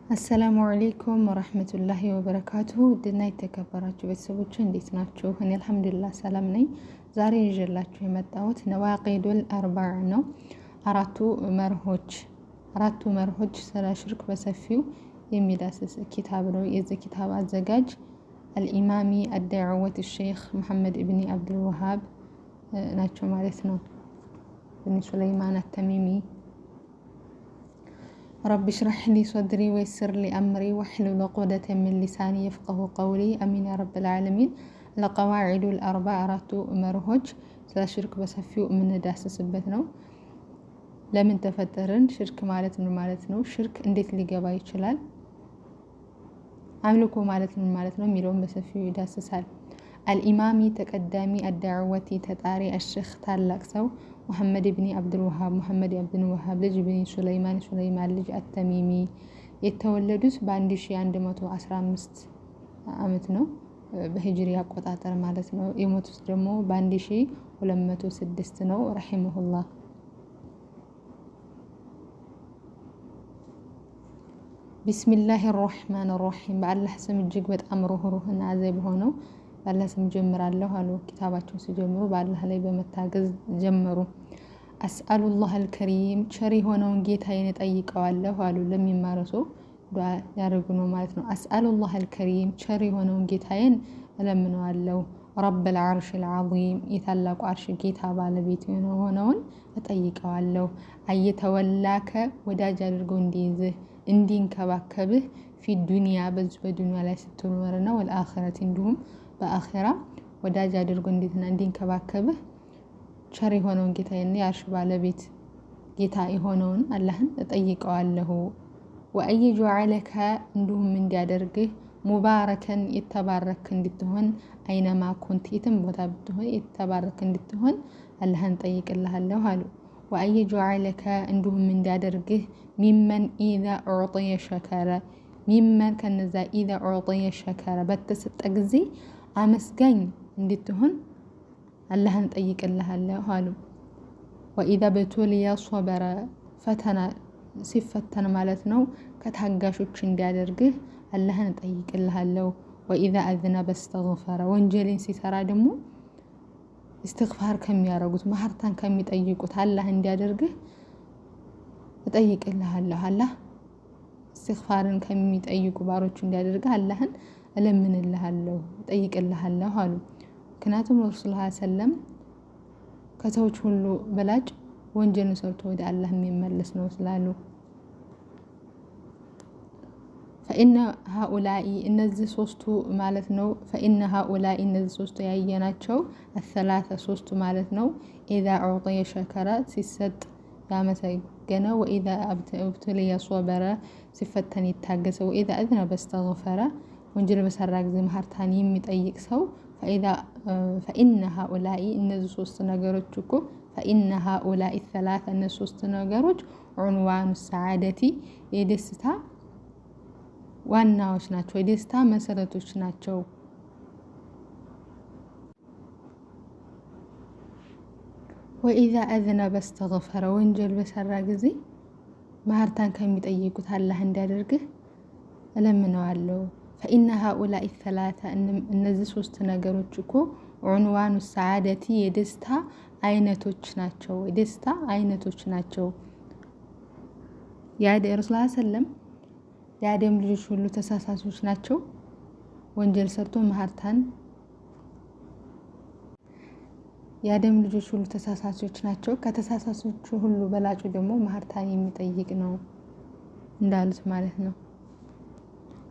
السلام عليكم ورحمة الله وبركاته። ውድና የተከበራችሁ ቤተሰቦች እንዴት ናችሁ? እኔ الحمد لله ሰላም ነኝ። ዛሬ ይዤላችሁ የመጣሁት النواقض الأربع ነው። አራቱ መርሆች፣ አራቱ መርሆች ስለ ሽርክ በሰፊው የሚዳስስ ኪታብ ነው። የዚህ ኪታብ አዘጋጅ الإمام الدعوة الشيخ መሐመድ ኢብኒ አብዱልወሃብ ናቸው ማለት ነው። ብን ሱለይማን አተሚሚ። رب اشرح لي صدري ويسر لي أمري واحلل عقدة من لساني يفقهوا قولي، آمين يا رب العالمين። القواعد الأربع፣ አራቱ መርሆች ስለ ሽርክ በሰፊው የምንዳስስበት ነው። ለምን ተፈጠርን? ሽርክ ማለት ምን ማለት ነው? ሽርክ እንዴት ሊገባ ይችላል? አምልኮ ማለት ምን ማለት ነው? የሚለውን በሰፊው ይዳስሳል። الإمام ተቀዳሚ፣ الدعوة ተጣሪ፣ الشيخ ታላቅ ሰው፣ ሙሐመድ ብኒ አብዱልወሃብ፣ ሙሐመድ አብዱልወሃብ ልጅ፣ ብኒ ሱለይማን፣ ሱለይማን ልጅ፣ አተሚሚ፣ የተወለዱት በ1115 ዓመት ነው በሂጅሪ አቆጣጠር ማለት ነው። የሞቱት ደግሞ በ1206 ነው رحمه الله። بسم الله الرحمن الرحيم፣ በአላህ ስም እጅግ በጣም ሩህሩህና አዛኝ በሆነው በአላህ ስም ጀምራለሁ አሉ። ኪታባቸውን ሲጀምሩ በአላህ ላይ በመታገዝ ጀመሩ። أسأل الله الكريم፣ ቸር የሆነውን ጌታዬን እጠይቀዋለሁ አሉ። ለሚማረው ሰው ዱዓ ያደርጉ ነው ማለት ነው። أسأل الله الكريم፣ ቸር የሆነውን ጌታዬን እለምነዋለሁ። رب العرش العظيم፣ የታላቁ አርሽ ጌታ ባለቤት የሆነውን እጠይቀዋለሁ። أن يتولاك፣ ወዳጅ አድርጎ እንዲይዝህ እንዲንከባከብህ፣ في الدنيا፣ በዚሁ በዱንያ ላይ ስትኖርና፣ والآخرة፣ እንዲሁም በአኼራ ወዳጅ አድርጎ እንዴትና እንዲንከባከብህ ቸር የሆነውን ጌታዬን የአርሽ ባለቤት ጌታ የሆነውን አላህን እጠይቀዋለሁ። وأن يجعلك፣ እንዲሁም እንዲያደርግህ፣ مباركا፣ የተባረክ እንድትሆን፣ أينما كنت፣ የትም ቦታ ብትሆን የተባረክ እንድትሆን አላህን እጠይቅልሃለሁ አሉ። وأن يجعلك፣ እንዲሁም እንዲያደርግህ፣ ممن إذا أعطي شكر፣ ممن ከነዛ፣ إذا أعطي شكر፣ በተሰጠ ጊዜ አመስጋኝ እንድትሆን አላህን እጠይቅልሃለሁ አሉ። وإذا ابتلي صبر፣ ፈተና ሲፈተን ማለት ነው፣ ከታጋሾች እንዲያደርግህ አላህን እጠይቅልሃለሁ። وإذا أذنب استغفر፣ ወንጀልን ሲሰራ ደግሞ እስትግፋር ከሚያደርጉት፣ መሀርታን ከሚጠይቁት አላህ እንዲያደርግህ እጠይቅልሃለሁ። አላህ እስትግፋርን ከሚጠይቁ ባሮቹ እንዲያደርግህ አላህን እለምንልሃለሁ፣ እጠይቅልሃለሁ አሉ። ምክንያቱም ረሱል ሰለም ከሰዎች ሁሉ በላጭ ወንጀልን ሰርቶ ወደ አላህ የሚመለስ ነው ስላሉ። فإن هؤلاء፣ እነዚህ ሶስቱ ማለት ነው። فإن هؤلاء፣ እነዚህ ሶስቱ ያየናቸው፣ الثلاثة፣ ሶስቱ ማለት ነው። إذا أعطي شكر፣ ሲሰጥ ያመሰገነ፣ وإذا ابتلي صبر፣ ሲፈተን የታገሰ፣ وإذا أذنب استغفر፣ ወንጀል በሰራ ጊዜ መሀርታን የሚጠይቅ ሰው፣ فإن هؤلاء፣ እነዚህ ሶስት ነገሮች እኮ፣ فإن هؤلاء الثلاثة፣ እነዚህ ሶስት ነገሮች፣ عنوان السعادة፣ የደስታ ዋናዎች ናቸው፣ የደስታ መሰረቶች ናቸው። وإذا أذنب استغفر፣ ወንጀል በሰራ ጊዜ መሀርታን ከሚጠይቁት አላህ እንዲያደርግህ እለምነዋለሁ። فإن هؤلاء الثلاثة፣ እነዚህ ሶስት ነገሮች እኮ፣ عنوان السعادة፣ የደስታ አይነቶች ናቸው። የደስታ አይነቶች ናቸው። ረሱል ሰለም የአደም ልጆች ሁሉ ተሳሳቾች ናቸው። ወንጀል ሰርቶ መሀርታን፣ የአደም ልጆች ሁሉ ተሳሳቾች ናቸው። ከተሳሳቾቹ ሁሉ በላጩ ደግሞ መሀርታን የሚጠይቅ ነው እንዳሉት ማለት ነው።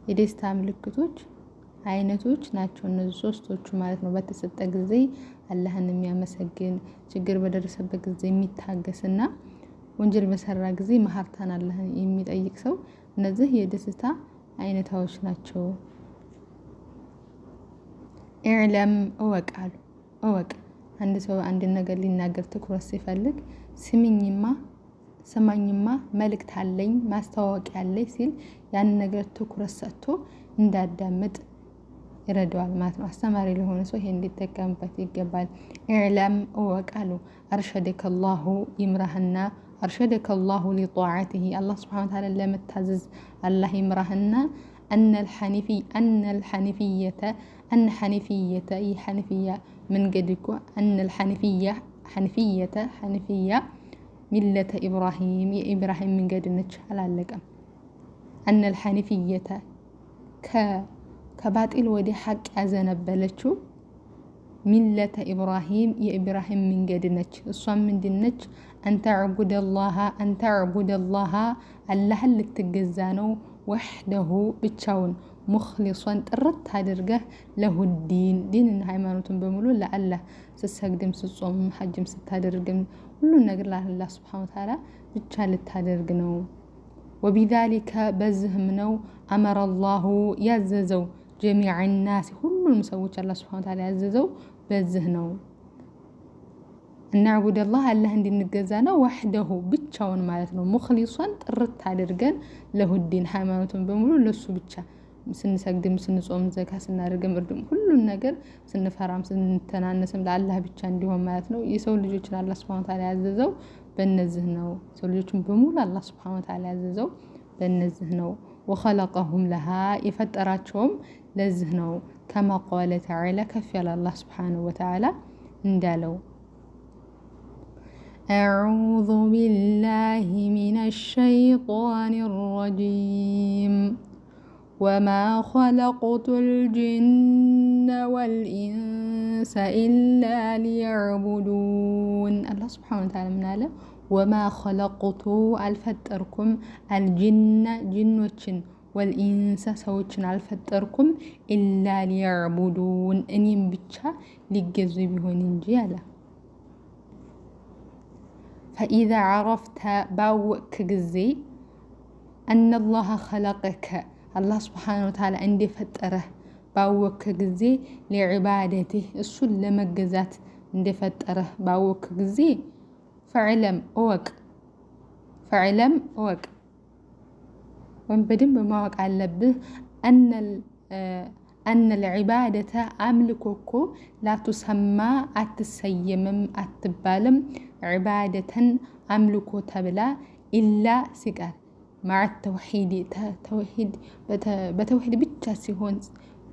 የደስታ ምልክቶች አይነቶች ናቸው እነዚህ ሶስቶቹ ማለት ነው። በተሰጠ ጊዜ አላህን የሚያመሰግን፣ ችግር በደረሰበት ጊዜ የሚታገስና ወንጀል በሰራ ጊዜ መሀርታን አላህን የሚጠይቅ ሰው፣ እነዚህ የደስታ አይነታዎች ናቸው። اعلم፣ እወቅ አሉ። እወቅ፣ አንድ ሰው አንድ ነገር ሊናገር ትኩረት ሲፈልግ ስሚኝማ፣ ስማኝማ፣ መልእክት አለኝ፣ ማስታወቂያ አለኝ ሲል ያንን ነገር ትኩረት ሰጥቶ እንዳዳምጥ ይረዳዋል ማለት ነው። አስተማሪ ለሆነ ሰው ይሄ እንዲጠቀምበት ይገባል። اعلم፣ እወቅ አሉ። أرشدك الله፣ ይምራህና፣ أرشدك الله لطاعته አላህ سبحانه وتعالى ለመታዘዝ አላህ ይምራህና أن الحنيفي أن الحنيفية أن حنيفية ይህ ሐኒፊያ መንገድ እኮ أن الحنيفية حنيفية ሐኒፊያ ملة إبراهيم የኢብራሂም መንገድ ነች። አላለቀም። أن الحنيفية ከባጢል ወደ ሐቅ ያዘነበለችው ملة إبراهيم የኢብራሂም መንገድ ነች። እሷም ምንድን ነች? أن تعبد الله أن تعبد الله አላህን ልትገዛ ነው። وحده ብቻውን مخلصا ጥርት አድርገህ له الدين ዲንና ሃይማኖትን በሙሉ ለአላህ ስትሰግድም ስትጾምም ሐጅም ስታደርግም ሁሉን ነገር ለአላህ سبحانه وتعالى ብቻ ልታደርግ ነው። وبذلك በዚህም ነው أمر الله ያዘዘው جميع الناس ሁሉንም ሰዎች አላህ سبحانه وتعالى ያዘዘው በዚህ ነው። أن نعبد الله አላህ እንድንገዛ ነው። وحده ብቻውን ማለት ነው። مخلصا ጥርት አድርገን له الدين ሃይማኖቱን በሙሉ ለሱ ብቻ ስንሰግድም ስንጾም ዘካ ስናደርግም እርድም ሁሉን ነገር ስንፈራም ስንተናነስም ለአላህ ብቻ እንዲሆን ማለት ነው። የሰው ልጆችን አላህ سبحانه وتعالى ያዘዘው በእነዚህ ነው። የሰው ልጆችን በሙሉ አላህ سبحانه وتعالى ያዘዘው በእነዚህ ነው። وخلقهم لها የፈጠራቸውም ለዚህ ነው። كما قال تعالى ከፍ ያለ አላህ سبحانه وتعالى እንዳለው أعوذ بالله من الشيطان الرجيم وما خلقت الجن والإنس إلا ليعبدون። አላህ سبحانه وتعالى ምን አለ? وما خلقت አልፈጠርኩም፣ الجن ጅኖችን፣ والإنس ሰዎችን አልፈጠርኩም፣ إلا ليعبدون እኔም ብቻ ሊገዙ ቢሆን እንጂ አለ። فإذا عرفت ባወቅክ ጊዜ أن الله خلقك አላህ سبحانه وتعالى እንደፈጠረህ ባወቅክ ጊዜ لعبادته እሱን ለመገዛት እንደፈጠረህ ባወቅክ ጊዜ فاعلم እወቅ፣ فاعلم እወቅ ወይም በደንብ ማወቅ አለብህ። أن العبادة አምልኮ እኮ لا تسمى አትሰየምም አትባልም عبادة አምልኮ ተብላ إلا ሲቀር مع التوحيد በተውሒድ ብቻ ሲሆን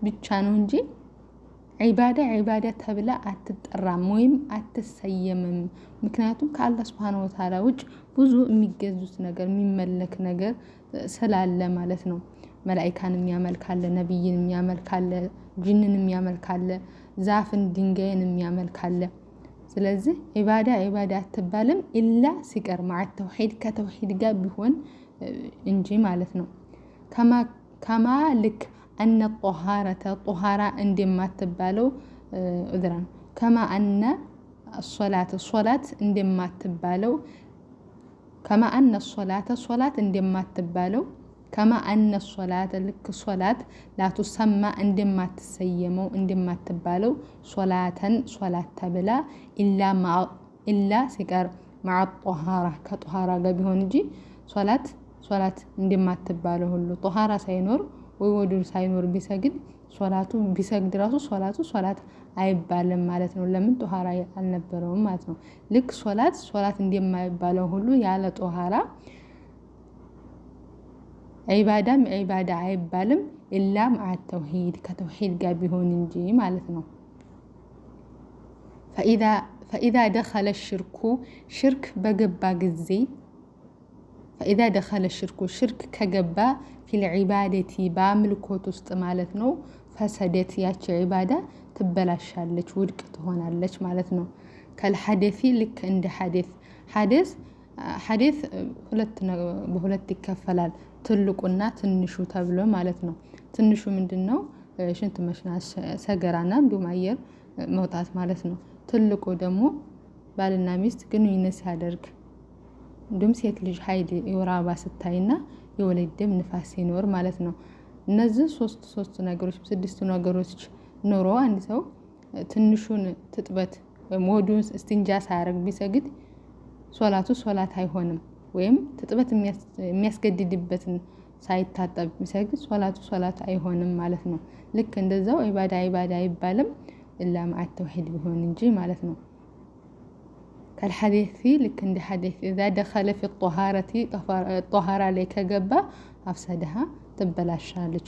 ብቻ ነው እንጂ ዒባዳ ዒባዳ ተብላ አትጠራም ወይም አትሰየምም። ምክንያቱም ከአላህ سبحانه وتعالى ውጭ ብዙ የሚገዙት ነገር የሚመለክ ነገር ስላለ ማለት ነው። መላኢካን የሚያመልክ አለ፣ ነቢይን የሚያመልክ አለ፣ ጅንን የሚያመልክ አለ፣ ዛፍን ድንጋይን የሚያመልክ አለ። ስለዚህ ዒባዳ ዒባዳ አትባልም إلا ሲቀር مع التوحيد ከተውሒድ ጋር ቢሆን እንጂ ማለት ነው። كما ልክ أن الطهارة ጦሃራ እንደማትባለው ዑዝራን كما أن الصلاة ሶላት እንደማትባለው كما أن الصلاة ሶላት እንደማትባለው كما أن الصلاة ልክ ሶላት لا تسمى እንደማትሰየመው እንደማትባለው صلاة ሶላት ተብላ إلا ሲቀር مع الطهارة ከጦሃራ ጋር ቢሆን እንጂ ሶላት ሶላት እንደማትባለው ሁሉ ጦሃራ ሳይኖር ወይ ወዱ ሳይኖር ቢሰግድ ሶላቱ ቢሰግድ ራሱ ሶላቱ ሶላት አይባልም ማለት ነው። ለምን ጦሃራ አልነበረውም ማለት ነው። ልክ ሶላት ሶላት እንደማይባለው ሁሉ ያለ ጦሃራ ዒባዳም ዒባዳ አይባልም إلا مع التوحيد ከተውሂድ ጋር ቢሆን እንጂ ማለት ነው። فإذا دخل الشرك ሽርክ በገባ ጊዜ فإذا دخل الشرك ሽርክ ከገባ في العبادة በአምልኮት ውስጥ ማለት ነው። فسدت ያቺ ዒባዳ ትበላሻለች፣ ውድቅ ትሆናለች ማለት ነው። كالحدث ልክ እንደ ሐደስ ሐደስ ሐደስ በሁለት ይከፈላል፣ ትልቁና ትንሹ ተብሎ ማለት ነው። ትንሹ ምንድን ነው? ሽንት መሽናት፣ ሰገራና እንዲሁም አየር መውጣት ማለት ነው። ትልቁ ደግሞ ባልና ሚስት ግንኙነት ሲያደርግ እንዲሁም ሴት ልጅ ሀይድ የወር አበባ ስታይና የወሊድ ደም ንፋስ ሲኖር ማለት ነው። እነዚህ ሶስት ሶስት ነገሮች ስድስቱ ነገሮች ኖሮ አንድ ሰው ትንሹን ትጥበት ወይም ወዱን እስቲንጃ ሳያደርግ ቢሰግድ ሶላቱ ሶላት አይሆንም። ወይም ትጥበት የሚያስገድድበትን ሳይታጠብ ቢሰግድ ሶላቱ ሶላት አይሆንም ማለት ነው። ልክ እንደዛው ዒባዳ ዒባዳ አይባልም إلا مع التوحيد ቢሆን እንጂ ማለት ነው። كالحدث ልክ እንደ حدث إذا دخل في الطهارة ጦሃራ ላይ ከገባ أفسدها ትበላሻለች።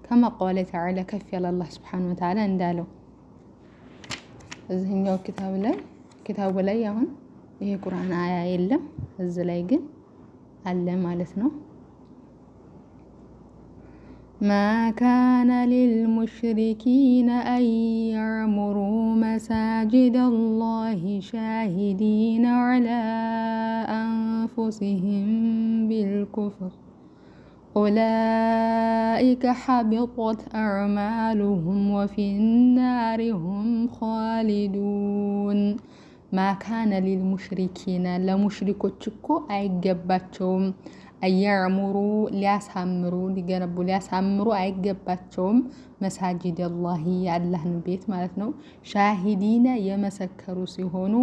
كما قال تعالى ከፍ ያለ አላህ سبحانه وتعالى እንዳለው እዚህኛው ኪታብ ላይ ኪታቡ ላይ አሁን ይሄ ቁርአን አያ የለም፣ እዚህ ላይ ግን አለ ማለት ነው። ما كان للمشركين أن يعمروا مساجد الله شاهدين على أنفسهم بالكفر أولئك حبطت أعمالهم وفي النار هم خالدون። ما كان للمشركين ለሙሽሪኮች እኮ አይገባቸውም፣ أن يعمروا ሊያሳምሩ ሊገነቡ ሊያሳምሩ አይገባቸውም። مساجد الله የአላህን ቤት ማለት ነው። شاهدين የመሰከሩ ሲሆኑ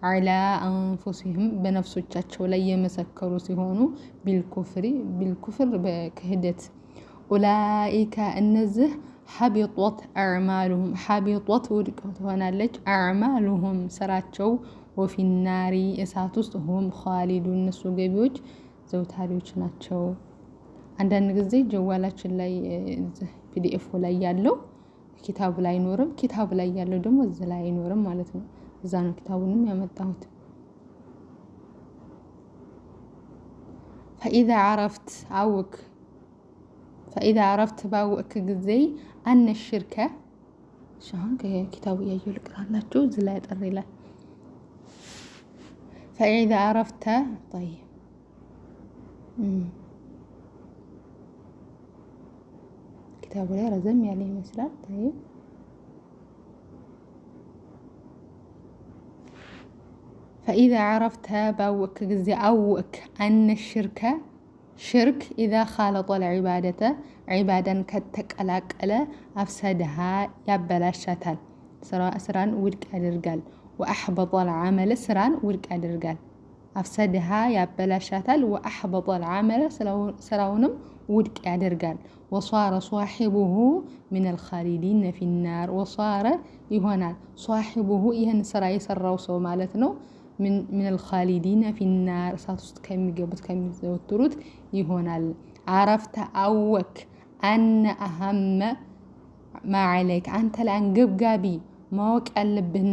على أنفسهم በነፍሶቻቸው ላይ የመሰከሩ ሲሆኑ بالكفر بالكفر በክህደት أولئك እነዚህ حبطت أعمالهم حبطت ውድቅ ትሆናለች። أعمالهم ስራቸው وفي النار እሳት ውስጥ هم خالدون እነሱ ገቢዎች ዘውታሪዎች ናቸው። አንዳንድ ጊዜ ጀዋላችን ላይ PDF ላይ ያለው ኪታቡ ላይ አይኖርም፣ ኪታቡ ላይ ያለው ደግሞ እዚህ ላይ አይኖርም ማለት ነው። እዛ ነው ኪታቡንም ያመጣሁት። فإذا عرفت አውክ فإذا عرفت ባወክ ጊዜ أن الشرك አሁን ከኪታቡ እያየሁ ልቅራላችሁ። እዚህ ላይ አጠር ይላል። فإذا عرفت طيب ኪታቡ ላይ ረዘም ያለ ይመስላል። طيب فإذا عرفت ባወክ ጊዜ አወክ أن الشرك ሽርክ إذا خالط العبادة ዒባዳን ከተቀላቀለ أفسدها ያበላሻታል፣ ስራን ውድቅ ያደርጋል። وأحبط العمل ስራን ውድቅ ያደርጋል። أفسدها ያበላሻታል። وأحبط العمل ስራውንም ውድቅ ያደርጋል። وصار صاحبه من الخالدين في النار وصار ይሆናል صاحبه ይህን ስራ የሰራው ሰው ማለት ነው። من الخالدين في النار እሳት ውስጥ ከሚገቡት ከሚዘወትሩት ይሆናል። عرفت አወክ أن أهم ما عليك አንተ ላይ አንገብጋቢ ማወቅ ያለብህን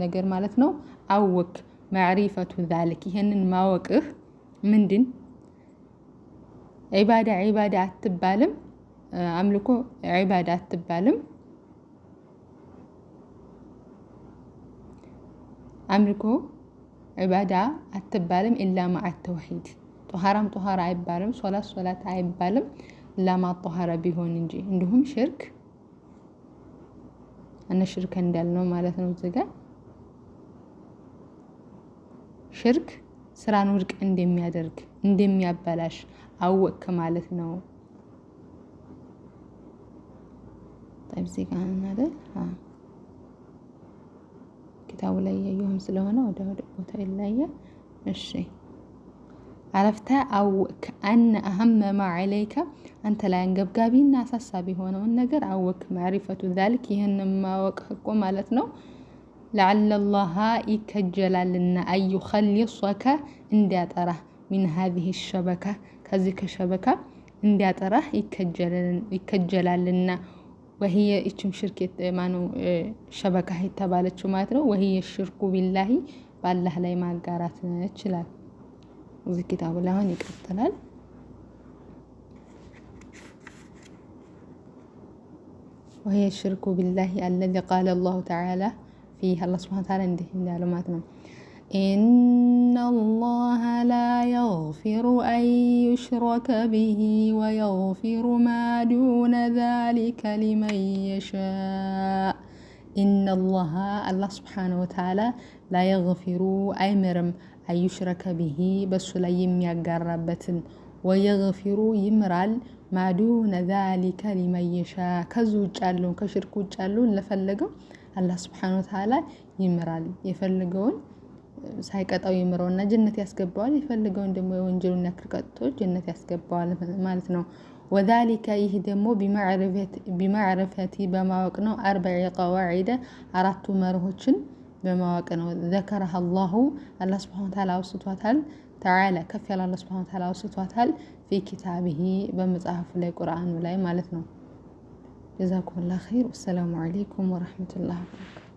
ነገር ማለት ነው። አወክ معرفة ذلك ይህንን ማወቅህ ምንድን ዒባዳ ዒባዳ አትባልም። አምልኮ ዒባዳ አትባልም። አምልኮ ዒባዳ አትባልም። إلا مع التوحيد ጦሃራም ጦሃራ አይባልም። ሶላት ሶላት አይባልም። إلا مع الطهارة ቢሆን እንጂ እንዲሁም ሽርክ أن الشرك እንዳልነው ማለት ነው። እዚህ ጋር ሽርክ ስራን ውድቅ እንደሚያደርግ እንደሚያበላሽ አወቅክ ማለት ነው። እዚህ ጋር አይደል ኪታቡ ላይ እያየሁም ስለሆነ ወደ ወደ ቦታ ይለያል። እሺ عرفت አወክ أن أهم ما عليك አንተ ላይ አንገብጋቢና አሳሳቢ የሆነውን ነገር አወክ። معرفة ذلك ይህን ማወቅ እኮ ማለት ነው። لعل الله ይከጀላልና أن يخلصك እንዲያጠራህ من هذه الشبكة ከዚህ ከ شبكة እንዲያጠራህ ይከጀላልና وهي ይችም ሽርክ ማነው شبكة የተባለችው ማለት ነው። وهي الشرك بالله በአላህ ላይ ማጋራት ነች ይላል። እዚህ ኪታቡ ላይ አሁን ይቀጥላል። وهي الشرك بالله الذي قال الله تعالى فيه አላህ سبحانه وتعالى እንዲህ እንዳለው ማለት ነው። إن الله لا يغفر أن يشرك به ويغفر ما دون ذلك لمن يشاء። إن الله አላህ سبحانه وتعالى لا يغفر አይምርም أن يشرك به በሱ ላይ የሚያጋራበትን ويغفر ይምራል ما دون ذلك لمن يشاء ከዚ ውጭ ያለውን ከሽርክ ውጭ ያለውን ለፈለገው አላህ سبحانه وتعالى ይምራል። የፈለገውን ሳይቀጣው ይምረውና ጀነት ያስገባዋል። የፈለገውን ደግሞ የወንጀሉን ያክል ቀጥቶ ጀነት ያስገባዋል ማለት ነው። وذلك ይህ ደግሞ بمعرفة በማወቅ ነው። أربع قواعد አራቱ መርሆችን በማወቅ ነው። ذكرها الله አላህ سبحانه وتعالى አውስቷታል። تعالى ከፍ ያለ አላህ سبحانه وتعالى አውስቷታል። في كتابه በመጽሐፉ ላይ ቁርአኑ ላይ ማለት ነው። جزاكم الله خير። والسلام عليكم ورحمة الله وبركاته።